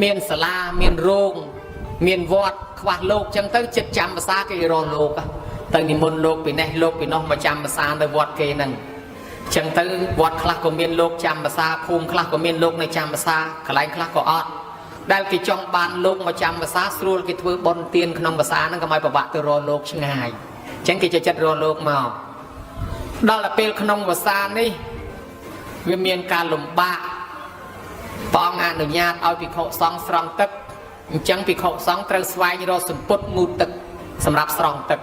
មានសាលាមានរោងមានវត្តខ្វះលោកចឹងទៅចិត្តចាំភាសាគេរកលោកទៅនិមន្តលោកពីនេះលោកពីនោះមកចាំភាសានៅវត្តគេហ្នឹងចឹងទៅវត្តខ្លះក៏មានលោកចាំភាសាភូមិខ្លះក៏មានលោកនៅចាំភាសាកន្លែងខ្លះក៏អត់ដែលគេចង់បានលោកមកចាំភាសាស្រួលគេធ្វើបុណ្យទានក្នុងភាសាហ្នឹងក៏មិនពិបាកទៅរកលោកឆ្ងាយចឹងគេចូលចិត្តរកលោកមកដល់ទៅពេលក្នុងភាសានេះវាមានការលំបាកព្រះអង្គអនុញ្ញាតឲ្យភិក្ខុសង្ឃស្រង់ទឹកអញ្ចឹងភិក្ខុសង្ឃត្រូវស្វែងរកសម្ពុតងូតទឹកសម្រាប់ស្រង់ទឹក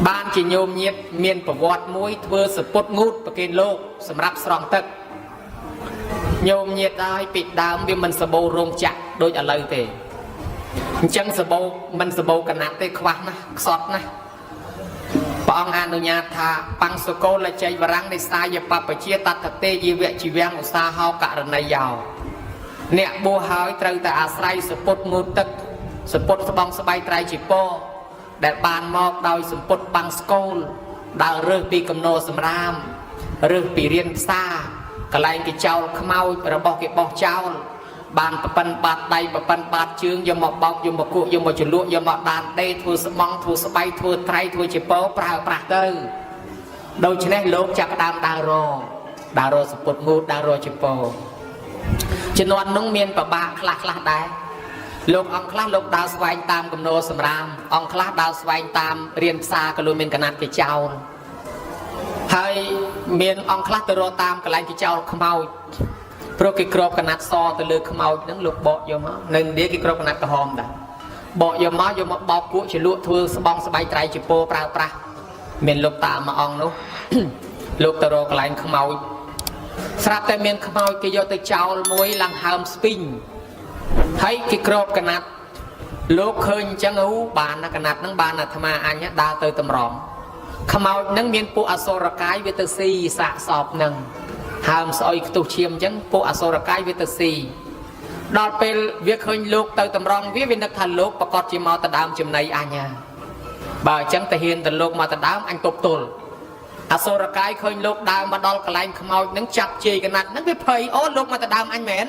បានជាញោមញាតមានប្រវត្តិមួយធ្វើសម្ពុតងូតប្រគេនលោកសម្រាប់ស្រង់ទឹកញោមញាតហើយពីដើមវាមិនសបោរោងចក្រដូចឥឡូវទេអញ្ចឹងសបោមិនសបោកណាត់ទេខ្វះណាស់ខ្សត់ណាស់ព្រះអង្គអនុញ្ញាតថាបង្សុកូលជ័យវរាំងនិសាយបពជាតតទេយវៈជីវំឧស្សាហោករណីយោអ្នកបួសហើយត្រូវតែអាស្រ័យសពុតងូតទឹកសពុតស្បងស្បៃត្រៃជាពរដែលបានមកដោយសម្ពុតបាំងស្កូលដើររើសពីកំណោសម្រាមរើសពីរៀនផ្សារកន្លែងគេចោលខ្មោចរបស់គេបោះចោលបានប្រប៉ិនបាតដៃប្រប៉ិនបាតជើងយកមកបោកយកមកគក់យកមកជ្រលក់យកមកដានដេធ្វើស្បង់ធ្វើស្បៃធ្វើត្រៃធ្វើជាពរប្រើប្រាស់ទៅដូច្នេះលោកចាប់ផ្ដើមដើររដើររសពុតងូតដើររជាពរជំនាន់នោះមានប្របាកខ្លះខ្លះដែរលោកអង្គខ្លះលោកដើរស្វែងតាមកំណោសម្រាមអង្គខ្លះដើរស្វែងតាមរៀនផ្សារក៏លោកមានកណាត់គេចោលហើយមានអង្គខ្លះទៅរកតាមកន្លែងគេចោលខ្មោចព្រោះគេគ្របកណាត់សទៅលើខ្មោចហ្នឹងលោកបកយកមកនៅឥណ្ឌាគេគ្របកណាត់ក្រហមដែរបកយកមកយកមកបោកគក់ជាលក់ធ្វើស្បងស្បៃត្រៃជាពោប្រើប្រាស់មានលោកតាមួយអង្គនោះ លោកទៅរកកន្លែងខ្មោចស្រាប់តែមានខ្មោចគេយកទៅចោលមួយឡើងហើមស្ពីងហើយគេគ្របកណាត់លោកឃើញអញ្ចឹងអូបានណាកណាត់ហ្នឹងបានអាត្មាអញដើរទៅតម្រង់ខ្មោចហ្នឹងមានពួកអសុរកាយវាទៅស៊ីសាកសពហ្នឹងហើមស្អុយខ្ទុះឈាមអញ្ចឹងពួកអសុរកាយវាទៅស៊ីដល់ពេលវាឃើញលោកទៅតម្រង់វានឹកថាលោកប្រកាសជាមកដដើមចំណៃអញណាបើអញ្ចឹងទៅហ៊ានទៅលោកមកដដើមអញទប់ទល់អសុរកាយឃើញលោកដើរមកដល់កន្លែងខ្មោចហ្នឹងចាប់ជ័យកណាត់ហ្នឹងវាភ័យអូលោកមកដដើមអញមែន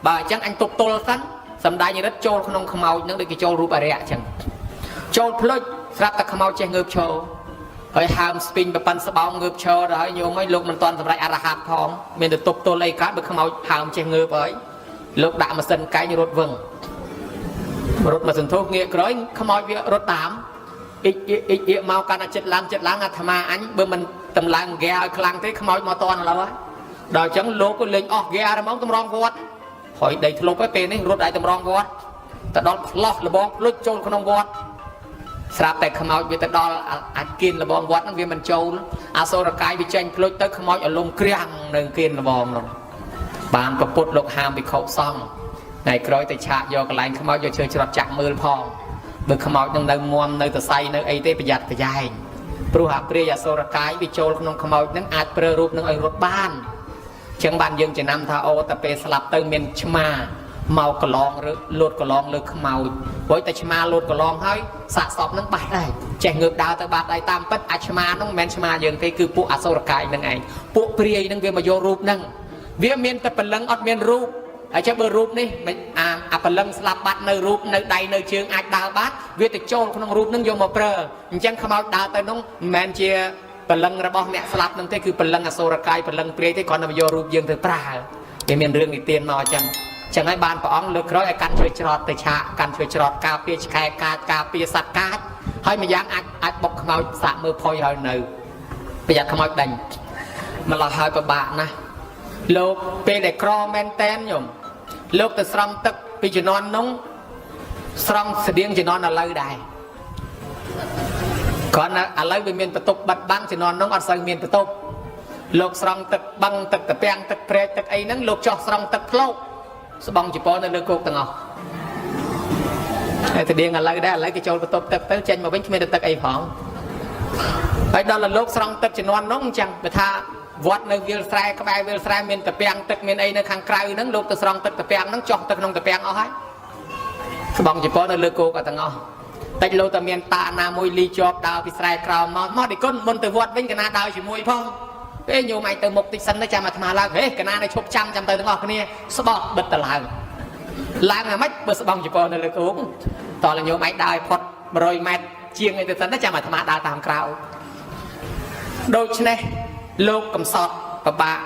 បើអញ្ចឹងអញទប់ទល់សិនសំដែងរិទ្ធចូលក្នុងខ្មោចហ្នឹងដូចគេចូលរូបអរិយអញ្ចឹងចូលភ្លុចស្រាប់តែខ្មោចចេះងើបឈរហើយហើមស្ពីងប្រប៉ិនស្បោងងើបឈរដល់ហើយញោមឲ្យលោកមិនទាន់សម្រេចអរហន្តផងមានតែទប់ទល់អីកើតបើខ្មោចហើមចេះងើបហើយលោកដាក់ម៉ាស៊ីនកែងរត់វឹងរត់មកសន្ធោសងាកក្រោយខ្មោចវារត់តាមអ៊ិចអ៊ិចអ៊ិចមកកាន់តែចិត្តឡើងចិត្តឡើងអាត្មាអញបើមិនតម្លើងហ្គាឲ្យខ្លាំងទេខ្មោចមកតន់ឥឡូវហើយដល់អញ្ចឹងលោកក៏លេងអស់ហ្គាហ្មងតម្រងវត្តហើយដីធ្លុបហើយពេលនេះរត់ឲ្យតម្រងវត្តទៅដល់ផ្លោះលបងភ្លុចចូលក្នុងវត្តស្រាប់តែខ្មោចវាទៅដល់អាចគៀនលបងវត្តហ្នឹងវាមិនចូលអសុរកាយវាចេញភ្លុចទៅខ្មោចអលំក្រាំងនៅគៀនលបងនោះបានប្រពុតលោកហាមភិក្ខុសង្ឃថ្ងៃក្រោយទៅឆាកយកកន្លែងខ្មោចយកឈើច្រត់ចាក់មើលផងបើខ្មោចនឹងនៅមមនៅតសៃនៅអីទេប្រយ័ត្នប្រយែងព្រោះអាព្រាយអសុរកាយវាចូលក្នុងខ្មោចនឹងអាចប្រើរូបនឹងឲ្យរត់បានចឹងបានយើងចំណាំថាអូតែពេលស្លាប់ទៅមានឆ្មាមកកឡងឬលូតកឡងលើខ្មោចព្រោះតែឆ្មាលូតកឡងហើយសាកសពនឹងបាត់ដែរចេះងើបដើរទៅបាត់ដែរតាមពិតអាឆ្មានោះមិនមែនឆ្មាយើងទេគឺពួកអសុរកាយនឹងឯងពួកព្រាយនឹងវាមកយករូបនឹងវាមានតែព្រលឹងអត់មានរូបហើយចេះបើរូបនេះមិនអាអាព្រលឹងស្លាប់បាត់នៅរូបនៅដៃនៅជើងអាចដើរបានវាទៅចូលក្នុងរូបនឹងយកមកប្រើអញ្ចឹងខ្មោចដើរទៅនោះមិនមែនជាព្រលឹងរបស់អ្នកស្លាប់នឹងទេគឺព្រលឹងអសុរកាយព្រលឹងព្រាយទេគ្រាន់តែមកយករូបយើងទៅប្រើវាមានរឿងនិទានមកអញ្ចឹងចឹងហើយបានព្រះអង្គលើកក្រោយឲ្យកាន់ឈើច្រត់ទៅឆាកកាន់ឈើច្រត់ការពារឆ្កែកាចការពារសត្វកាចហើយម្យ៉ាងអាចអាចបុកខ្មោចសាក់មើលផុយហើយនៅប្រយ័ត្នខ្មោចដេញម្ល៉េះហើយពិបាកណាស់លោកពេលដែលក្រមែនតែនញោមលោកទៅស្រង់ទឹកពីជំនាន់នោះស្រង់ស្តៀងជំនាន់ឥឡូវដែរគ្រាន់តែឥឡូវវាមានបន្ទប់បិទបាំងជំនាន់នោះអត់សូវមានបន្ទប់លោកស្រង់ទឹកបឹងទឹកតាពាំងទឹកព្រែកទឹកអីហ្នឹងលោកចោះស្រង់ទឹកផ្លោកស្បង់ចពនៅលើគោកទាំងអស់ហើយទៅដៀងឥឡូវដែរឥឡូវគេចូលបន្ទប់ទឹកទៅចេញមកវិញគ្មានទឹកអីផងហើយដល់លោកស្រង់ទឹកជំនាន់នោះអញ្ចឹងបើថាវត្តនៅវាលស្រែក្បែរវាលស្រែមានតាពាំងទឹកមានអីនៅខាងក្រៅហ្នឹងលោកទៅស្រង់ទឹកតាពាំងហ្នឹងចោះទឹកក្នុងតាពាំងអស់ហើយស្បង់ចពនៅលើគោកទាំងអស់តិចលោកតែមានតាណាមួយលីជាប់ដើរពីស្រែក្រោមមកមកឌីគុណមុនទៅវត្តវិញកណាដើរជាមួយផងពេលញោមឯងទៅមុខតិចសិនទៅចាំអាត្មាឡើងហេកណានៅឈប់ចាំចាំទៅទាំងអស់គ្នាស្បត់បិទទៅឡើង ឡើងអាម៉េចបើស្បង់ចពនៅលើគោកតោះញោមឯងដើរឲ្យផុត100ម៉ែត្រជាងអីទៅសិនណាចាំអាត្មាដើរតាមក្រោយដូច្នេះលោកកំសត់ពិបាក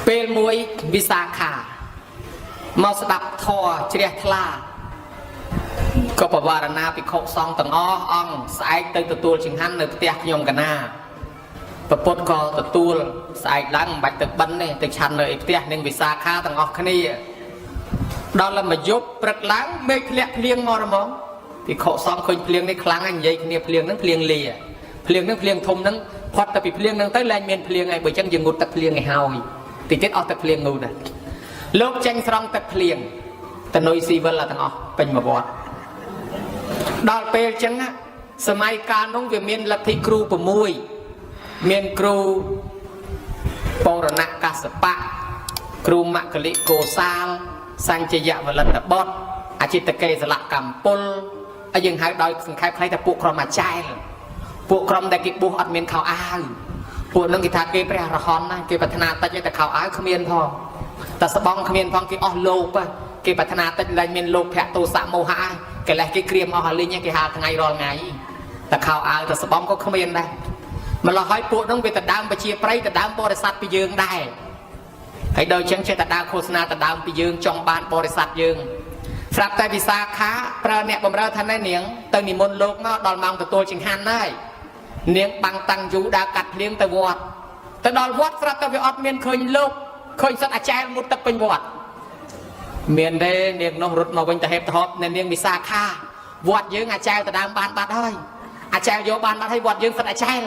ពេលមួយវិសាខាមកស្ដាប់ធម៌ជ្រះថ្លាក៏បវារណាភិក្ខុសង្ឃទាំងអស់អង្គស្អែកទៅទទួលចង្ហាន់នៅផ្ទះខ្ញុំកណាពពុទ្ធក៏ទទួលស្អែកឡើងមិនបាច់ទៅបិណ្ឌទេទៅឆាន់នៅឯផ្ទះនឹងវិសាខាទាំងអស់គ្នាដល់មកយប់ព្រឹកឡើងមេឃធ្លាក់ភ្លៀងមករហ្មងភិក្ខុសង្ឃឃើញភ្លៀងនេះខ្លាំងហើយនិយាយគ្នាភ្លៀងហ្នឹងភ្លៀងលាភ្លៀងហ្នឹងភ្លៀងធំហ្នឹងផុតតែពីភ្លៀងហ្នឹងទៅលែងមានភ្លៀងហើយបើចឹងយើងងូតទឹកភ្លៀងឲ្យហើយតិចទៀតអស់ទឹកភ្លៀងងូតដែរលោកចេញស្រង់ទឹកភ្លៀងតនុយស៊ីវិលទាំងអស់ពេញមួយវត្តដល់ពេលចឹងសម័យកាលនោះវាមានលទ្ធិគ្រូ6មានគ្រូបរណកសបៈគ្រូមគ្គលិកោសាលសញ្ជយវលិតបុត្រអចិត្តកេសលកម្មពលហើយយើងហៅដោយសង្ខេបខ្លីថាពួកក្រុមអាចែលពួកក្រុមដែលគេបួសអត់មានខោអាវពួកនឹងគេថាគេព្រះរហន្តណាគេប្រាថ្នាតិចតែខោអាវគ្មានផងតែស្បង់គ្មានផងគេអស់លោភគេប្រាថ្នាតិចលែងមានលោភៈទោសៈមោហៈកិលេសគេក្រៀមអស់អាលីងគេហាលថ្ងៃរាល់ថ្ងៃតែខោអាវតែស្បង់ក៏គ្មានដែរម្ល៉េះហើយពួកនោះវាទៅដើមប្រជាប្រិយទៅដើមបរិស័ទពីយើងដែរហើយដល់ចឹងចេះតែដើរឃោសនាទៅដើមពីយើងចង់បានបរិស័ទយើងស្រាប់តែវិសាខាប្រើអ្នកបំរើថាណែនាងទៅនិមន្តលោកមកដល់ម៉ោងទទួលចង្ហាន់ហើយនាងបាំងតាំងយូរដើរកាត់ភ្លៀងទៅវត្តទៅដល់វត្តស្រាប់តែវាអត់មានឃើញលោកឃើញសិតអាចែលមុតទឹកពេញវត្តមានទេនាងនោះរត់មកវិញទៅហេបទៅហប់នាងវិសាខាវត្តយើងអាចែលទៅដើមបានបាត់ហើយអាចែលយកបានបាត់ហើយវត្តយើងសិតអាចែល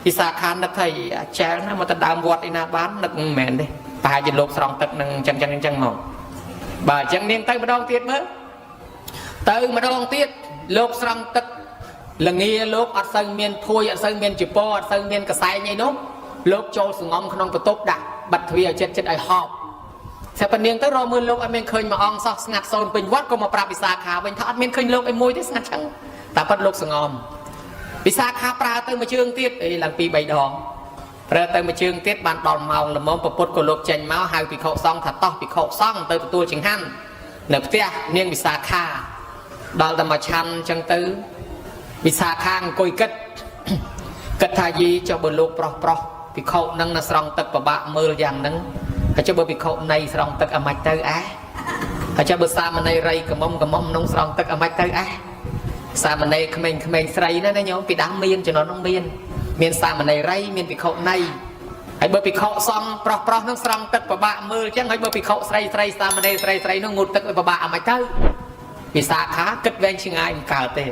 វិសាខានឹកថាអាចែលណាមកទៅដើមវត្តឯណាបាននឹកមិនមែនទេប្រហែលជាលោកស្រង់ទឹកនឹងអញ្ចឹងអញ្ចឹងអញ្ចឹងមកបាទអញ្ចឹងនាងទៅម្ដងទៀតមើលទៅម្ដងទៀតលោកស្រង់ទឹកលងាលោកអត់សូវមានភួយអត់សូវមានចពអត់សូវមានកសែងអីនោះលោកចូលសងំក្នុងបន្ទប់ដាក់បាត់ទ្វារឲ្យចិត្តចិត្តឲ្យហប់ស្រាប់តែនាងទៅរកមើលលោកអត់មានឃើញមួយអង្គសោះស្ងាត់សូនពេញវត្តក៏មកប្រាប់វិសាខាវិញថាអត់មានឃើញលោកអីមួយទេស្ងាត់ចឹងតែប៉ិតលោកសងំវិសាខាប្រើទៅមួយជើងទៀតអីឡើងពីរបីដងប្រើទៅមួយជើងទៀតបានដល់ម៉ោងល្មមពពុទ្ធក៏លោកចេញមកហៅភិក្ខុសង្ឃថាតោះភិក្ខុសង្ឃទៅទទួលចង្ហាន់នៅផ្ទះនាងវិសាខាដល់តែមកឆាន់ចឹងទៅវិសាខាអង្គុយគិតគិតថាយីចុះបើលោកប្រុសប្រុសភិក្ខុនឹងនៅស្រង់ទឹកពិបាកមើលយ៉ាងហ្នឹងហើយចុះបើភិក្ខុនៃស្រង់ទឹកអាម៉ាច់ទៅអែហើយចុះបើសាមណេរីកមុំកមុំក្នុងស្រង់ទឹកអាម៉ាច់ទៅអែសាមណេរក្មេងក្មេងស្រីណាណាញោមពីដើមមានជំនាន់នោះមានមានសាមណេរីមានភិក្ខុនៃហើយបើភិក្ខុសង្ឃប្រុសប្រុសនឹងស្រង់ទឹកពិបាកមើលចឹងហើយបើភិក្ខុស្រីស្រីសាមណេរស្រីស្រីនោះងូតទឹកឲ្យពិបាកអាម៉ាច់ទៅវិសាខាគិតវែងឆ្ងាយមិនកើតទេ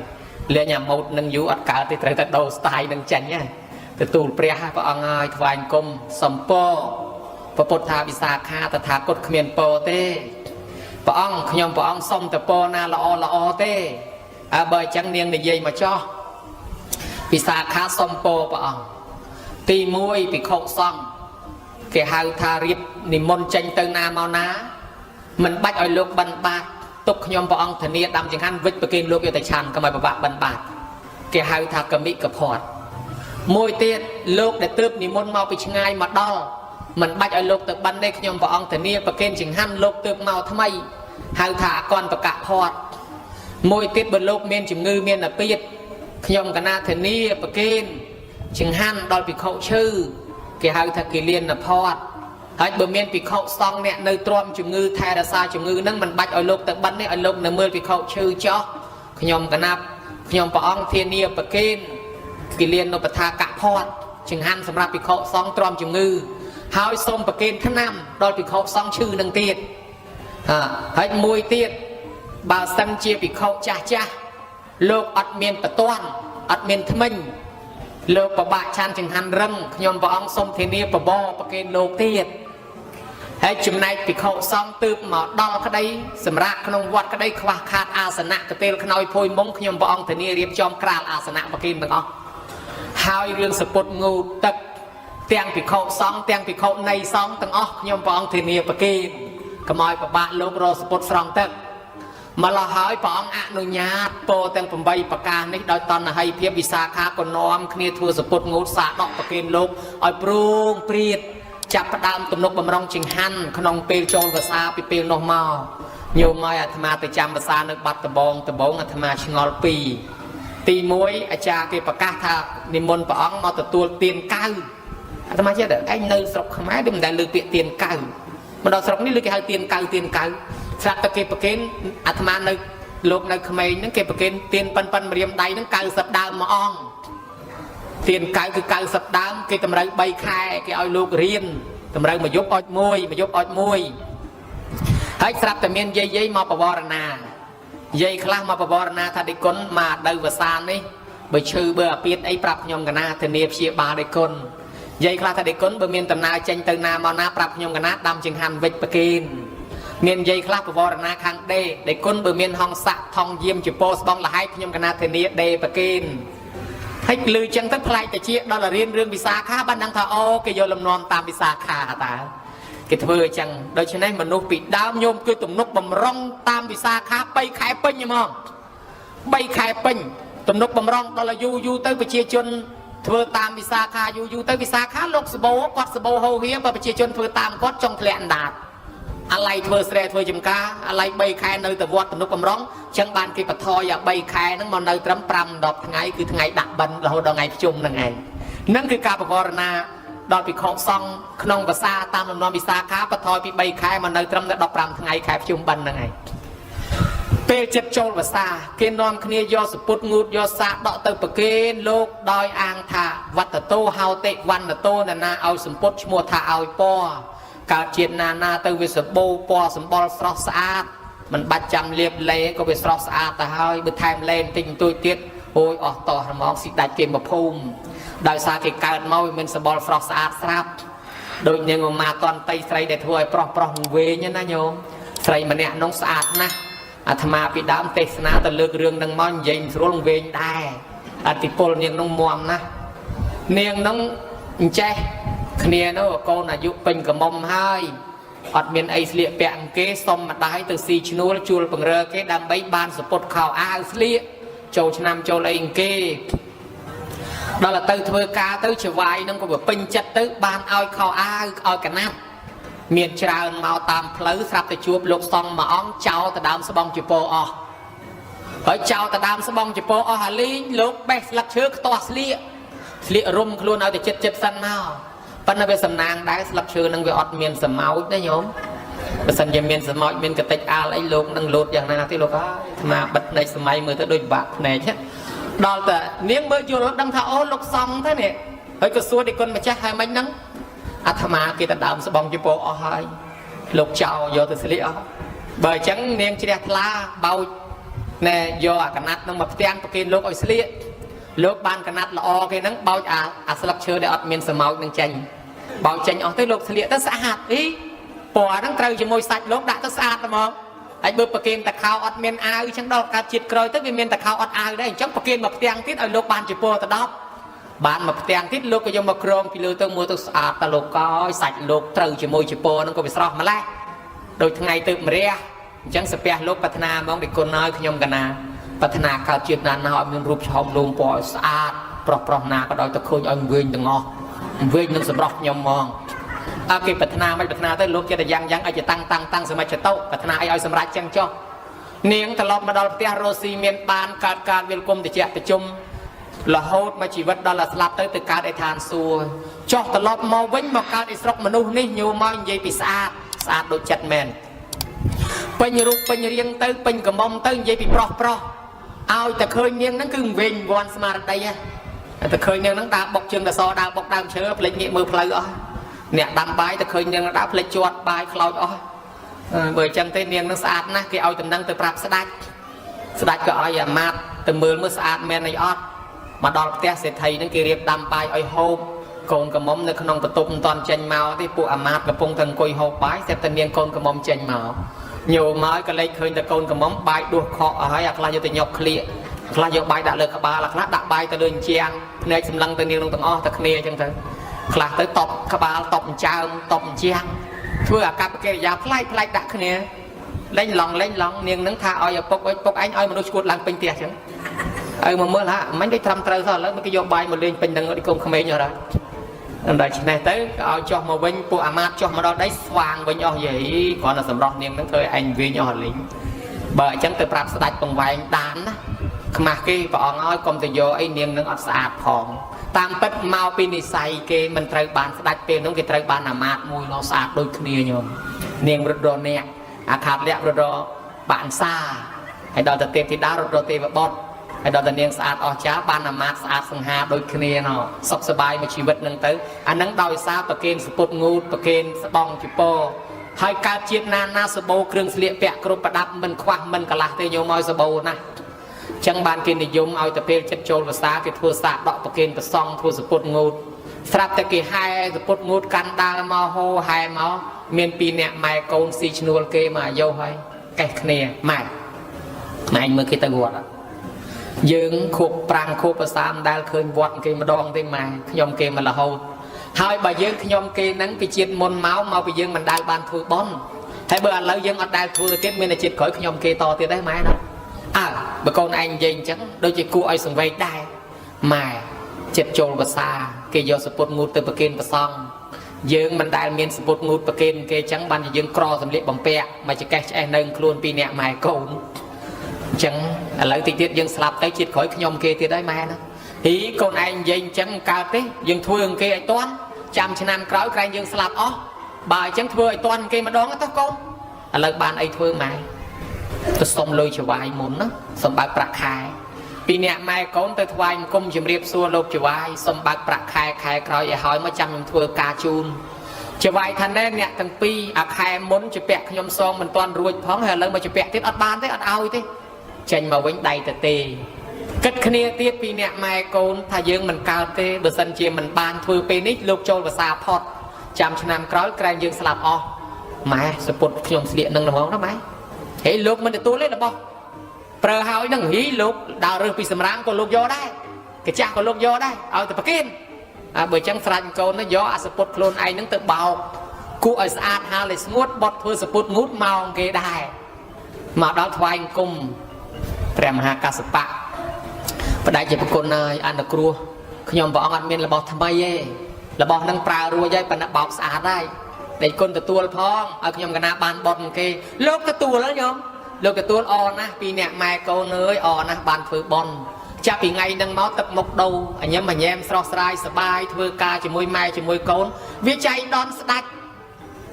លេងអាម៉ូតនឹងយូរអត់កើតទេត្រូវតែដូរ style នឹងចាញ់ណាទទួលព្រះព្រះអង្គឲ្យថ្វាយគុំសំពរពពុទ្ធថាវិសាខាតថាគតគ្មានពរទេព្រះអង្គខ្ញុំព្រះអង្គសុំតែពរណាល្អល្អទេអើបើអញ្ចឹងនាងនិយាយមកចោះវិសាខាសុំពរព្រះអង្គទី1ភិក្ខុសង្ឃគេហៅថារៀបនិមន្តចេញទៅណាមកណាមិនបាច់ឲ្យលោកបិណ្ឌបាតទុកខ្ញុំព្រះអង្គធានាដាំចង្ហាន់វិច្ចប្រគេនលោកយកទៅឆាន់កុំឲ្យពិបាកបិណ្ឌបាតគេហៅថាកមិកភ័តមួយទៀតលោកដែលទើបនិមន្តមកពីឆ្ងាយមកដល់មិនបាច់ឲ្យលោកទៅបិណ្ឌទេខ្ញុំព្រះអង្គធានាប្រគេនចង្ហាន់លោកទើបមកថ្មីហៅថាអកន្តកភ័តមួយទៀតបើលោកមានជំងឺមានអាពាធខ្ញុំកណាធានាប្រគេនចង្ហាន់ដល់ភិក្ខុឈឺគេហៅថាគិលានភ័តហើយបើមានភិក្ខុសង្ឃអ្នកនៅទ្រាំជំងឺថែរក្សាជំងឺហ្នឹងមិនបាច់ឲ្យលោកទៅបិណ្ឌទេឲ្យលោកនៅមើលភិក្ខុឈឺចោះខ្ញុំកណាខ្ញុំព្រះអង្គធានាប្រគេនគិលានុបដ្ឋាកភ័តចង្ហាន់សម្រាប់ភិក្ខុសង្ឃទ្រាំជំងឺហើយសូមប្រគេនថ្នាំដល់ភិក្ខុសង្ឃឈឺនឹងទៀតហើយមួយទៀតបើសិនជាភិក្ខុចាស់ចាស់លោកអត់មានបតាន់អត់មានថ្មិញលោកប្របាក់ឆានចង្ហាន់រឹងខ្ញុំព្រះអង្គសូមធានាបបរប្រគេនលោកទៀតហើយចំណែកភិក្ខុសង្ឃទើបមកដល់ក្តីសម្រាប់ក្នុងវត្តក្តីខ្វះខាតអាសនៈកទេលខ្នើយភួយមុងខ្ញុំព្រះអង្គធានារៀបចំក្រាលអាសនៈប្រគេនទាំងអស់ហើយរឿងសពុតងូទឹកទាំងភិក្ខុសង្ឃទាំងភិក្ខុនៃសង្ឃទាំងអស់ខ្ញុំព្រះអង្គធានាប្រគេនកុំឲ្យប្របាក់លោករកសពុតស្រង់ទឹកម្ល៉េះហើយព្រះអង្គអនុញ្ញាតពោទាំង8ប្រការនេះដោយតណ្ហីភាពវិសាខាក៏នាំគ្នាធ្វើសពុតងូតសាដកប្រគេនលោកឲ្យព្រោងព្រាត ចាប់ផ្ដើមទំនុកបំរុងចង្ហាន់ក្នុងពេលចូលវស្សាពីពេលនោះមកញោមមកអាត្មាទៅចាំវស្សានៅបាត់ដបងដបងអាត្មាឆ្ងល់ពីរទី1អាចារ្យគេប្រកាសថានិមន្តព្រះអង្គមកទទួលទានកៅអាត្មាចេះតែឯងនៅស្រុកខ្មែរដូចមិនដែលលើពាក្យទានកៅមកដល់ស្រុកនេះលើគេហៅទានកៅទានកៅស្រាប់តែគេប្រគេនអាត្មានៅលោកនៅក្មេងហ្នឹងគេប្រគេនទានប៉ិនប៉ិនម្រាមដៃហ្នឹង90ដើមមួយអង្គ ទៀនកៅគឺ90ដើមគេតម្រូវ3ខែគេឲ្យលោករៀនតម្រូវមួយយប់អុចមួយមួយយប់អុចមួយហើយស្រាប់តែមានយាយយាយមកបវរណាយាយខ្លះមកបវរណាថាដេចគុណមកដៅវសាននេះបើឈឺបើអាពាតអីប្រាប់ខ្ញុំកណាធានាព្យាបាលដេចគុណយាយខ្លះថាដេចគុណបើមានដំណើរចេញទៅណាមកណាប្រាប់ខ្ញុំកណាដាំចង្ហាន់វិចប្រគេនមានយាយខ្លះបវរណាខាងដេដេចគុណបើមានហង្ស័កថងយាមជាពោស្បងលហែកខ្ញុំកណាធានាដេប្រគេន ហើយលឺចឹងទៅប្លែកទៅជាដល់រៀនរឿងវិសាខាបានដឹងថាអូគេយកលំនាំតាមវិសាខាតើគេធ្វើអញ្ចឹងដូច្នេះមនុស្សពីដើមញោមគឺទំនុកបំរុងតាមវិសាខា3ខែពេញហ្មង3ខែពេញទំនុកបំរុងដល់យូរយូរទៅប្រជាជនធ្វើតាមវិសាខាយូរយូរទៅវិសាខាលោកសបោគាត់សបោហោហៀបើប្រជាជនធ្វើតាមគាត់ចង់ធ្លាក់អណ្ដាតអាឡ័យធ្វើស្រែធ្វើចំការអាឡ័យ3ខែនៅតែវត្តទំនុកបំរុងចឹងបានគេបន្ថយអា3ខែហ្នឹងមកនៅត្រឹម5 10ថ្ងៃគឺថ្ងៃដាក់បិណ្ឌរហូតដល់ថ្ងៃភ្ជុំហ្នឹងឯងហ្នឹងគឺការបវរណាដល់ភិក្ខុសង្ឃក្នុងភាសាតាមលំនាំវិសាខាបន្ថយពី3ខែមកនៅត្រឹមតែ15ថ្ងៃខែភ្ជុំបិណ្ឌហ្នឹងឯងពេលចិត្តចូលវសាគេនាំគ្នាយកសពុតងូតយកសាកដកទៅប្រគេនលោកដោយអាងថាវត្តតោហោតិវណ្ណតោនណាឲ្យសម្ពុតឈ្មោះថាឲ្យពណ៌កើតជាតិណាណាទៅវាសបោពណ៌សម្បុរស្រស់ស្អាតមិនបាច់ចាំលាបលេក៏វាស្រស់ស្អាតទៅហើយបើថែមលេបន្តិចបន្តួចទៀតអូយអស់តោះហ្មងស៊ីដាច់គេមកភូមិដោយសារគេកើតមកវាមានសម្បុរស្រស់ស្អាតស្រាប់ដូចនាងឧមាតន្តីស្រីដែលធ្វើឲ្យប្រុសប្រុសវែងណាញោមស្រីម្នាក់នោះស្អាតណាស់អាត្មាពីដើមទេសនាទៅលើករឿងនឹងមកនិយាយមិនស្រួលវែងដែរអតិពលនាងនោះមមណាស់នាងនោះអញ្ចេះគ្នានោះកូនអាយុពេញកំមុំហើយអត់មានអីស្លៀកពាក់អង្គគេសុំម្ដាយទៅស៊ីឈ្នួលជួលពង្រើគេដើម្បីបានសពុតខោអាវស្លៀកចូលឆ្នាំចូលអីអង្គគេដល់ទៅធ្វើការទៅចវាយនឹងក៏វាពេញចិត្តទៅបានឲ្យខោអាវឲ្យកណាត់មានច្រើនមកតាមផ្លូវស្រាប់តែជួបលោកសង្ឃមួយអង្គចោលទៅដើមស្បងជពោអស់ហើយចោលទៅដើមស្បងជពោអស់អាលីងលោកបេះស្លឹកឈើខ្ទាស់ស្លៀកស្លៀករំខ្លួនឲ្យតែចិត្តចិត្តសិនមកប៉ុន្តែវាសំណាងដែរស្លឹកឈើនឹងវាអត់មានសម្ោចទេញោមបើសិនជាមានសម្ោចមានកតិចអាលអីលោកនឹងលោតយ៉ាងណាទេលោកអើយអាត្មាបិទភ្នែកសម័យមើលទៅដូចបាក់ភ្នែកដល់តែនាងមើលយល់ដឹងថាអូលោកសង្ឃទៅនេះហើយក៏សួរដេគុណម្ចាស់ហើយមិនហ្នឹងអាត្មាគេទៅដើមស្បងជពោអស់ហើយលោកចោលយកទៅស្លៀកអស់បើអញ្ចឹងនាងជ្រះថ្លាបោចណែយកអាកណាត់នឹងមកផ្ទាំងប្រគេនលោកឲ្យស្លៀកលោកបានកណាត់ល្អគេហ្នឹងបោចអាស្លឹកឈើដែលអត់មានសម្ោចនឹងចេញបោចចេញអស់ទៅលោកស្លៀកទៅស្អាតអីពណ៌ហ្នឹងត្រូវជាមួយសាច់លោកដាក់ទៅស្អាតហ្មងហើយបើប្រគេនតខោអត់មានអាវអញ្ចឹងដល់កើតជាតិក្រោយទៅវាមានតខោអត់អាវដែរអញ្ចឹងប្រគេនមកផ្ទាំងទៀតឲ្យលោកបានជាពណ៌ទៅដល់បានមកផ្ទាំងទៀតលោកក៏យកមកក្រងពីលើទៅមើលទៅស្អាតតលោកកយសាច់លោកត្រូវជាមួយជាពណ៌ហ្នឹងក៏វាស្រស់ម្ល៉េះដូចថ្ងៃទៅម្រះអញ្ចឹងសាពះលោកប្រាថ្នាហ្មងដូចគុណហើយខ្ញុំកណាប្រាថ្នាកើតជាតិណាណាឲ្យមានរូបឆោមលោមពណ៌ឲ្យស្អាតប្រុសប្រុសណាក៏ដោយទៅឃើញឲ្យវែងទាំងអស់វែងនឹងសម្រស់ខ្ញុំហ្មងអើគេប្រាថ្នាមិនប្រាថ្នាទៅលោកចិត្តយ៉ាងយ៉ាងឲ្យជាតាំងតាំងតាំងសមច្ចតុប្រាថ្នាអីឲ្យសម្រេចចឹងចុះនាងត្រឡប់មកដល់ផ្ទះរស់ស៊ីមានបានកើតការវិលគុំតិចប្រជុំរហូតមកជីវិតដល់តែស្លាប់ទៅទៅកើតឯឋានសួគ៌ចុះត្រឡប់មកវិញមកកើតឯស្រុកមនុស្សនេះញោមមកនិយាយពីស្អាតស្អាតដូចចិត្តមែនពេញរូបពេញរាងទៅពេញកំមុំទៅនិយាយពីប្រុសប្រុសឲ្យតែឃើញនាងហ្នឹងគឺវែងវាន់ស្មារតីហ៎តែឃើញនាងហ្នឹងដើរបុកជើងតសដើរបុកដើមឈើផ្លេចងាកមើលផ្លូវអស់អ្នកដាំបាយតែឃើញនាងដើរផ្លេចជាត់បាយខ្លោចអស់បើអញ្ចឹងទេនាងនឹងស្អាតណាស់គេឲ្យតំណែងទៅប្រាប់ស្ដាច់ស្ដាច់ក៏ឲ្យអាមាត្យទៅមើលមើលស្អាតមែនអីអត់មកដល់ផ្ទះសេដ្ឋីហ្នឹងគេរៀបដាំបាយឲ្យហូបកូនកំមុំនៅក្នុងបន្ទប់មិនតាន់ចេញមកទេពួកអាមាត្យកំពុងតែអង្គុយហូបបាយស្រាប់តែនាងកូនកំមុំចេញមកញោមមកក៏លេចឃើញតែកូនកំមុំបាយដួសខកអស់ហើយអាខ្លះយកទៅញាប់ក្លៀកខ្លះយកបាយដាក់លើក្បាលអាខ្លះដាក់បាយទៅលើអញ្ជាងភ្នែកសម្លឹងទៅនាងនោះទាំងអស់តែគ្នាអញ្ចឹងទៅខ្លះទៅតបក្បាលតបអញ្ចើមតបអញ្ជាងធ្វើអាកប្បកិរិយាប្លែកប្លែកដាក់គ្នាលេងឡងលេងឡងនាងនឹងថាឲ្យឪពុកឲ្យពុកឯងឲ្យមនុស្សឈួតឡើងពេញផ្ទះអញ្ចឹងឲ្យមកមើលហាមិញដូចត្រឹមត្រូវសោះឥឡូវមិនគេយកបាយមកលេងពេញនឹងដូចកូនក្មេងអស់ហើយ ដល់ឆ្នេះទៅក៏ឲ្យចុះមកវិញពួកអាមាត្យចុះមកដល់ដីស្វាងវិញអស់យាយគ្រាន់តែសម្រស់នាងហ្នឹងធ្វើឲ្យឯងវិញអស់លីងបើអញ្ចឹងទៅប្រាប់ស្ដេចពង្វែងដានណាខ្មាស់គេព្រះអង្គឲ្យកុំទៅយកអីនាងនឹងអត់ស្អាតផងតាមពិតមកពីនិស័យគេមិនត្រូវបានស្ដេចពេលនោះគេត្រូវបានអាមាត្យមួយនោះស្អាតដូចគ្នាញោមនាងរត់រអ្នកអាខាតលក្ខរត់របាក់សាហើយដល់ទៅទេពធីតារត់រទេវបុត្រហើយដល់តែនាងស្អាតអស្ចារ្យបានអាមាត្យស្អាតសង្ហាដូចគ្នាណោះសុខសប្បាយមួយជីវិតនឹងទៅអានឹងដោយសារប្រគេនសពុតងូតប្រគេនស្បង់ជពហើយកើតជាតិណាណាសបោគ្រឿងស្លៀកពាក់គ្រប់ប្រដាប់មិនខ្វះមិនកន្លះទេញោមឲ្យសបោណាស់ចឹងបានគេនិយមឲ្យទៅពេលចិត្តចូលវស្សាគេធ្វើសាកដកប្រគេនប្រសង់ធ្វើសពុតងូតស្រាប់តែគេហែសពុតងូតកាន់ដាល់មកហូហែមកមានពីរអ្នកម៉ែកូនស៊ីឈ្នួលគេមកអាយុហើយកេះគ្នាម៉ែម៉ែឯងមើលគេទៅវត្តយើងខួបប្រាំងខួបភាសាមិនដែលឃើញវត្តគេម្ដងទេម៉ែខ្ញុំគេមករហូតហើយបើយើងខ្ញុំគេហ្នឹងពីជាតិមុនមកមកពីយើងមិនដែលបានធ្វើបុណ្យហើយបើឥឡូវយើងអត់ដែលធ្វើទៀតមានតែជាតិក្រោយខ្ញុំគេតទៀតដែរម៉ែណាអើបើកូនឯងនិយាយអញ្ចឹងដូចជាគួរឲ្យសង្វេគដែរម៉ែចិត្តចូលភាសាគេយកសពុតងូតទៅប្រគេនព្រះសង្ឃយើងមិនដែលមានសពុតងូតប្រគេនគេអញ្ចឹងបានជាយើងក្រសម្លៀកបំពាក់មកចកេះឆ្អេះនៅខ្លួនពីរអ្នកម៉ែកូនអញ្ចឹងឥឡូវតិចទៀតយើងស្លាប់ទៅជាតិក្រោយខ្ញុំគេទៀតហើយម៉ែណាហ៊ីកូនឯងនិយាយអញ្ចឹងកើតទេយើងធ្វើគេឲ្យតាន់ចាំឆ្នាំក្រោយក្រែងយើងស្លាប់អស់បើអញ្ចឹងធ្វើឲ្យតាន់គេម្ដងទៅកូនឥឡូវបានអីធ្វើម៉ែទៅសុំលុយចវាយមុនណាសុំបើកប្រាក់ខែពីអ្នកម៉ែកូនទៅថ្វាយអង្គមជំរាបសួរលោកចវាយសុំបើកប្រាក់ខែខែក្រោយឲ្យហើយមកចាំខ្ញុំធ្វើការជូនចវាយថាណែអ្នកទាំងពីរអាខែមុនជពាក់ខ្ញុំសងមិនទាន់រួចផងហើយឥឡូវមកជពាក់ទៀតអត់បានទេអត់ឲ្យទេចេញមកវិញដៃទៅទេគិតគ្នាទៀតពីអ្នកម៉ែកូនថាយើងមិនកើតទេបើសិនជាមិនបានធ្វើពេលនេះលោកចូលវសាផុតចាំឆ្នាំក្រោយក្រែងយើងស្លាប់អស់ម៉ែសពុតខ្ញុំស្លៀកនឹងហ្មងណាម៉ែហេលោកមិនទទួលទេរបស់ប្រើហើយនឹងហ៊ីលោកដើររើសពីសម្រាមក៏លោកយកដែរកាចាស់ក៏លោកយកដែរឲ្យតែប្រគិនអើបើចឹងស្រាច់កូននោះយកអាសពុតខ្លួនឯងនឹងទៅបោកគក់ឲ្យស្អាតហាលឲ្យស្ងួតបត់ធ្វើសពុតងូតមកគេដែរមកដល់ថ្វាយអង្គមព្រះមហាកសបៈបដិជាប្រគុណហើយអនុគ្រោះខ្ញុំព្រះអង្គអត់មានរបស់ថ្មីទេរបស់នឹងប្រើរួចហើយប៉ុន្តែបោកស្អាតហើយដេកគុណទទួលផងឲ្យខ្ញុំកណាបានបត់គេលោកទទួលហើយញោមលោកទទួលអណាស់ពីអ្នកម៉ែកូនអើយអណាស់បានធ្វើបន់ចាប់ពីថ្ងៃហ្នឹងមកទឹកមុខដូរអញញឹមអញែមស្រស់ស្រាយសបាយធ្វើការជាមួយម៉ែជាមួយកូនវាចៃដនស្ដាច់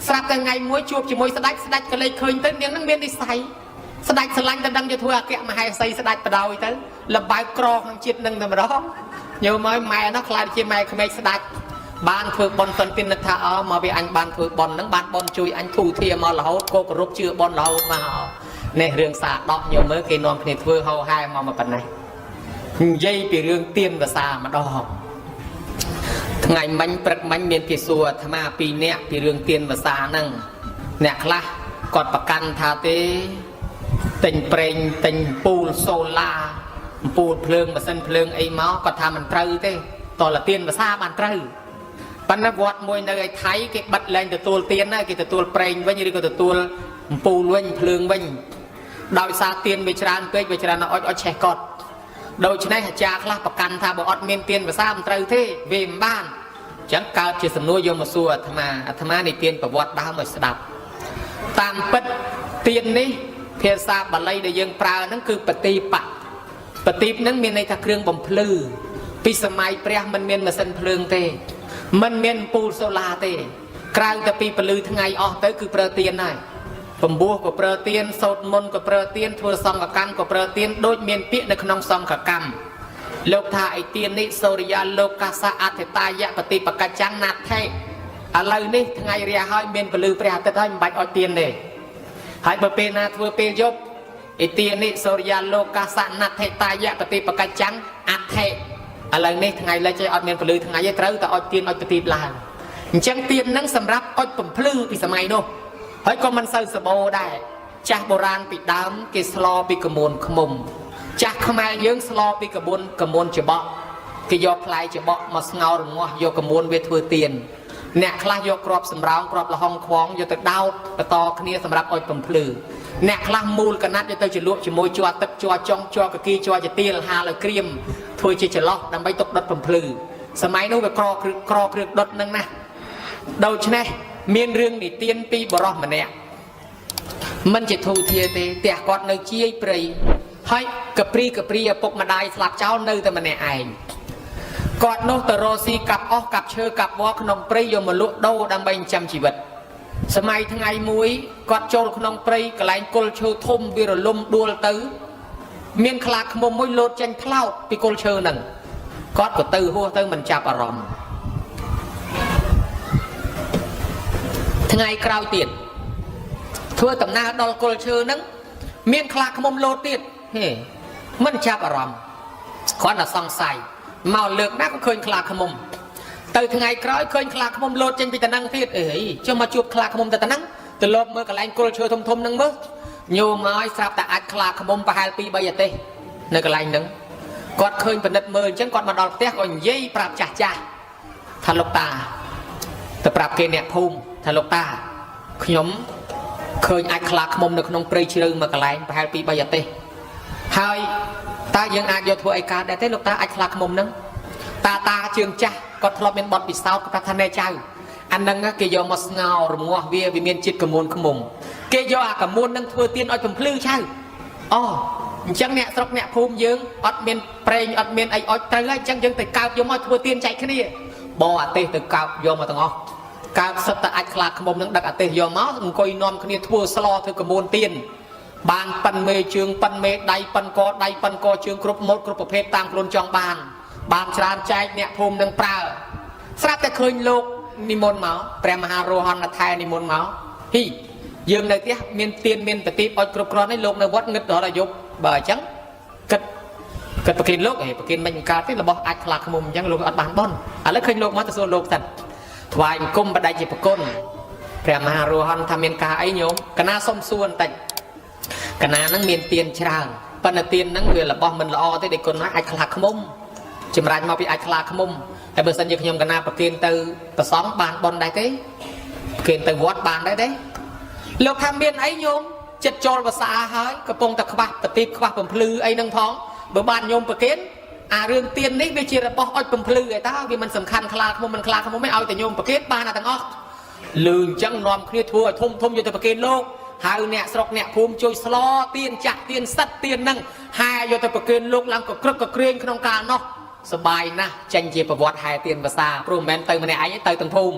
ស្រាប់តែថ្ងៃមួយជួបជាមួយស្ដាច់ស្ដាច់ក៏លេចឃើញទៅនាងហ្នឹងមាននិស័យស្ដាច់ស្រឡាញ់តែដឹងជាធ្វើអគ្គមហេសីស្ដាច់បដ ாய் ទៅលបើកក្រក្នុងជាតិនឹងតែម្ដងញោមឲ្យម៉ែនោះខ្លាចជាម៉ែក្មេកស្ដាច់បានធ្វើបន់សិនទៀតនឹកថាអមកវាអញបានធ្វើបន់ហ្នឹងបានបន់ជួយអញធូធាមករហូតក៏គោរពជឿបន់រហូតមកនេះរឿងសាដកញោមមើលគេនាំគ្នាធ្វើហោហែមកមកប៉ុណ្ណេះនិយាយពីរឿងទៀនភាសាម្ដងថ្ងៃមិញព្រឹកមិញមានគេសួរអាត្មាពីរនាក់ពីរឿងទៀនភាសាហ្នឹងអ្នកខ្លះគាត់ប្រកាន់ថាទេទិញប្រេងទិញពូលសូឡាពូលភ្លើងម៉ាស៊ីនភ្លើងអីមកគាត់ថាមិនត្រូវទេតលទៀនភាសាបានត្រូវប៉ុន្តែវត្តមួយនៅឯថៃគេបិទលែងទទួលទៀនហើយគេទទួលប្រេងវិញឬក៏ទទួលអំពូលវិញភ្លើងវិញដោយសារទៀនវាច្រើនពេកវាច្រើនអុចអុចឆេះកត់ដូច្នេះអាចារ្យខ្លះប្រកាន់ថាបើអត់មានទៀនភាសាមិនត្រូវទេវាមិនបានអញ្ចឹងកើតជាសំណួរយកមកសួរអាត្មាអាត្មានិទានប្រវត្តិដើមឲ្យស្ដាប់តាមពិតទៀននេះភាសាបាលីដែលយើងប្រើហ្នឹងគឺបតិបៈបតិបហ្នឹងមានន័យថាគ្រឿងបំភ្លឺពីសម័យព្រះមិនមានម៉ាស៊ីនភ្លើងទេមិនមានពូលសូឡាទេក្រៅតែពីពលឺថ្ងៃអស់ទៅគឺប្រើទៀនហើយពំពោះក៏ប្រើទៀនសូត្រមន្តក៏ប្រើទៀនធ្វើសង្ឃកម្មក៏ប្រើទៀនដូចមានពាក្យនៅក្នុងសង្ឃកម្មលោកថាឯទៀននេះសូរិយាលោកកាសៈអធិតាយៈបតិបកច្ចាំងណាថេឥឡូវនេះថ្ងៃរះហើយមានពលឺព្រះអាទិត្យហើយមិនបាច់អុចទៀនទេហើយបើពេលណាធ្វើពេលយប់ឯទៀននេះសូរិយាលោកកាសៈណដ្ឋិតាយៈបតិបកច្ចាំងអថេឥឡូវនេះថ្ងៃលិចឯងអត់មានពលឺថ្ងៃទេត្រូវតែអុចទៀនអុចប្រទីបឡើងអញ្ចឹងទៀនហ្នឹងសម្រាប់អុចបំភ្លឺពីសម័យនោះហើយក៏មិនសូវសបោដែរចាស់បុរាណពីដើមគេស្លពីកមួនខ្មុំចាស់ខ្មែរយើងស្លពីកមួនកមួនច្បក់គេយកផ្លែច្បក់មកស្ងោររងាស់យកកមួនវាធ្វើទៀនអ្នកខ្លះយកគ្រាប់សំរោងគ្រាប់លហុងខ្វងយកទៅដោតបន្តគ្នាសម្រាប់អុចបំភ្លឺអ្នកខ្លះមូលកណាត់យកទៅជ្រលក់ជាមួយជ័រទឹកជ័រចុងជ័រកគីជ័រចទៀលហាលឲ្យក្រៀមធ្វើជាចន្លោះដើម្បីទុកដុតបំភ្លឺ សម័យនោះវាក្រគ្រឿងក្រគ្រឿងដុតនឹងណាស់ដូច្នេះមានរឿងនិទានពីបរោះម្នាក់មិនជាធូធាទេផ្ទះគាត់នៅជាយព្រៃហើយកព្រីកព្រីឪពុកម្ដាយស្លាប់ចោលនៅតែម្នាក់ឯងគាត់នោះទៅរកស៊ីកាប់អស់កាប់ឈើកាប់វល្លិក្នុងព្រៃយកមកលក់ដូរដើម្បីចិញ្ចឹមជីវិតសម័យថ្ងៃមួយគាត់ចូលក្នុងព្រៃកន្លែងគល់ឈើធំវារលំដួលទៅមានខ្លាឃ្មុំមួយលោតចេញផ្លោតពីគល់ឈើហ្នឹងគាត់ក៏ទៅហួសទៅមិនចាប់អារម្មណ៍ថ្ងៃក្រោយទៀតធ្វើដំណើរដល់គល់ឈើហ្នឹងមានខ្លាឃ្មុំលោតទៀតហេមិនចាប់អារម្មណ៍គ្រាន់តែសង្ស័យមកលើកណាក៏ឃើញខ្លាឃ្មុំទៅថ្ងៃក្រោយឃើញខ្លាឃ្មុំលោតចេញពីតំណឹងទៀតអេចុះមកជួបខ្លាឃ្មុំទៅតំណឹងទៅលបមើលកន្លែងគល់ឈើធំធំហ្នឹងមើលញោមឲ្យស្រាប់តែអាចខ្លាឃ្មុំប្រហែល2 3អាទិត្យនៅកន្លែងហ្នឹងគាត់ឃើញពិនិត្យមើលអញ្ចឹងគាត់មកដល់ផ្ទះក៏និយាយប្រាប់ចាស់ចាស់ថាលោកតាទៅប្រាប់គេអ្នកភូមិថាលោកតាខ្ញុំឃើញអាចខ្លាឃ្មុំនៅក្នុងព្រៃជ្រៅមួយកន្លែងប្រហែល2 3អាទិត្យហើយតើយើងអាចយកធ្វើអីកើតដែរទេលោកតាអាចខ្លាឃ្មុំហ្នឹងតាតាជើងចាស់គាត់ធ្លាប់មានបទពិសោធន៍គាត់ប្រាប់ថាណែចៅអាហ្នឹងគេយកមកស្ងោរងាស់វាមានជាតិកមួនឃ្មុំគេយកអាកមួនហ្នឹងធ្វើទៀនឲ្យពំភ្លឺចៅអូអញ្ចឹងអ្នកស្រុកអ្នកភូមិយើងអត់មានប្រេងអត់មានអីអុចត្រូវហើយអញ្ចឹងយើងទៅកើបយកមកធ្វើទៀនចែកគ្នាបអាទេសទៅកើបយកមកទាំងអស់កើបសិតតែអាចខ្លាឃ្មុំនឹងដឹកអាទេសយកមកអង្គុយនាំគ្នាធ្វើស្លធ្វើកមួនទៀនបានប៉ិនមេជើងប៉ិនមេដៃប៉ិនកដៃប៉ិនកជើងគ្រប់ម៉ូតគ្រប់ប្រភេទតាមខ្លួនចង់បានបានច្រើនចែកអ្នកភូមិនឹងប្រើស្រាប់តែឃើញលោកនិមន្តមកព្រះមហារោហនថែនិមន្តមកហ៊ីយើងនៅផ្ទះមានទៀនមានប្រទីបអុចគ្រប់គ្រាន់ហើយលោកនៅវត្តងឹតដល់អាយុបើអញ្ចឹងគិតគិតប្រគិនលោកហេប្រគិនមិនកើតទេរបស់អាចខ្លាឃ្មុំអញ្ចឹងលោកអត់បានបនឥឡូវឃើញលោកមកទៅសួរលោកសិនថ្វាយអង្គមបដិជាប្រគុណព្រះមហារោហនថាមានការអីញោមកណាសុំសួរបន្តិចកណានឹងមានទៀនច្រើនប៉ុន្តែទៀនហ្នឹងវារបស់មិនល្អទេដែលគុណណាអាចខ្លាឃ្មុំចម្រាញ់មកពីអាចខ្លាឃ្មុំតែបើសិនជាខ្ញុំកណាប្រគិនទៅប្រសងបានបនដែរទេប្រគិនទៅវត្តបានដែរទេលោកថាមានអីញោមចិត្តចូលវសាហើយកំពុងតែខ្វះប្រទីបខ្វះបំភ្លឺអីហ្នឹងផងបើបានញោមប្រគិនអារឿងទៀននេះវាជារបស់អុចបំភ្លឺឯតើវាមិនសំខាន់ខ្លាឃ្មុំមិនខ្លាឃ្មុំទេឲ្យតែញោមប្រគិនបានអាទាំងអស់លឺអញ្ចឹងនាំគ្នាធ្វើឲ្យធំធំយកទៅប្រគិនលោកហៅអ្នកស្រុកអ្នកភូមិជួយស្លទៀនចាក់ទៀនសិតទៀនហ្នឹងហែយកទៅប្រគិនលោកឡើងក៏ក្រឹកក៏ក្រែងក្នុងកាលនោះសបាយណាស់ចេញជាប្រវត្តិហែទៀនភាសាព្រោះមិនមែនទៅម្នាក់ឯងទៅទាំងភូមិ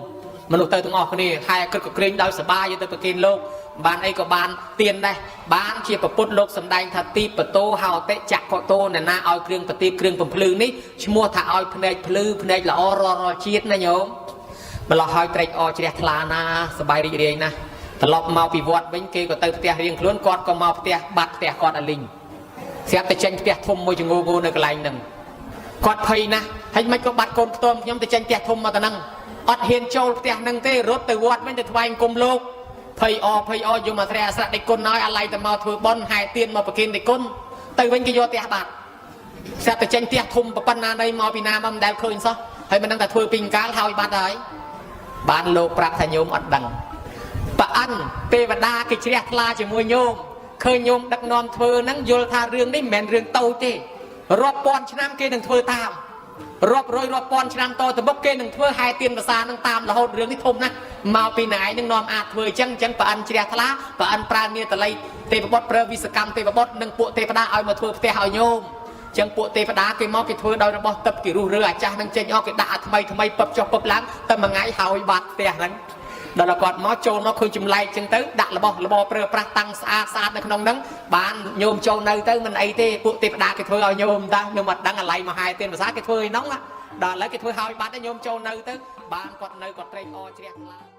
មនុស្សទៅទាំងអស់គ្នាហែក្រឹកក៏ក្រែងដោយសបាយយកទៅប្រគិនលោកបានអីក៏បានទៀនដែរបានជាប្រពុតលោកសំដែងថាទីបតោហោតិចកតោអ្នកណាឲ្យគ្រឿងប្រទីបគ្រឿងបំភ្លឺនេះឈ្មោះថាឲ្យភ្នែកភ្លឺភ្នែកល្អរាល់រាល់ជាតិណាញោមម្ល៉េះហើយត្រេកអរជ្រះថ្លាណាសបាយរីករាយណាស់ត្រឡប់មកពីវត្តវិញគេក៏ទៅផ្ទះរៀងខ្លួនគាត់ក៏មកផ្ទះបាត់ផ្ទះគាត់អលីងស្រាប់តែចេញផ្ទះធំមួយចងងនៅកន្លែងហ្នឹងគាត់ភ័យណាស់ហើយមិនក៏បាត់កូនខ្ទមខ្ញុំទៅចេញផ្ទះធំមកទៅហ្នឹងអត់ហ៊ានចូលផ្ទះហ្នឹងទេរត់ទៅវត្តវិញទៅថ្វាយអង្គមលោកភ័យអភ័យអយកមកស្រែអាស្រៈដេចគុណហើយអាឡ័យទៅមកធ្វើបន់ហែទៀនមកប្រគិនដេចគុណទៅវិញគេយកផ្ទះបាត់ស្រាប់តែចេញផ្ទះធំប៉ុណ្ណានៃមកពីណាមកមិនដែលឃើញសោះហើយមិនដឹងថាធ្វើពីកាលហើយបាត់ហើយបានលោកប្រាប់ថាញោមអត់ដឹងប្រអិនទេវតាគេជ្រះថ្លាជាមួយញោមឃើញញោមដឹកនាំធ្វើហ្នឹងយល់ថារឿងនេះមិនមែនរឿងតូចទេរាប់ពាន់ឆ្នាំគេនឹងធ្វើតាមរាប់រយរាប់ពាន់ឆ្នាំតទៅមុខគេនឹងធ្វើហែទៀនភាសានឹងតាមរហូតរឿងនេះធំណាស់មកពីណែឯងនឹងនាំអាចធ្វើអញ្ចឹងអញ្ចឹងប្រអិនជ្រះថ្លាប្រអិនប្រើនាតល័យទេវបុត្រប្រើវិសកម្មទេវបុត្រនិងពួកទេវតាឲ្យមកធ្វើផ្ទះឲ្យញោមចឹងពួកទេវតាគេមកគេធ្វើដោយរបស់ទឹកគេរុះរើអាចាស់នឹងចេញអស់គេដាក់អាថ្មីថ្មីពឹបចុះពឹបឡើងតែមួយថ្ងៃហើយបាត់ផ្ទះហ្នឹងដល់គាត់មកចូលមកឃើញចម្លែកចឹងទៅដាក់របស់របរប្រើប្រាស់តាំងស្អាតស្អាតនៅក្នុងហ្នឹងបានញោមចូលនៅទៅមិនអីទេពួកទេវតាគេធ្វើឲ្យញោមតាញោមអត់ដឹងអាឡ័យមកហែទៀនភាសាគេធ្វើឯនោះដល់ឥឡូវគេធ្វើឲ្យបាត់ញោមចូលនៅទៅបានគាត់នៅគាត់ត្រេកអរជ្រះថ្លា។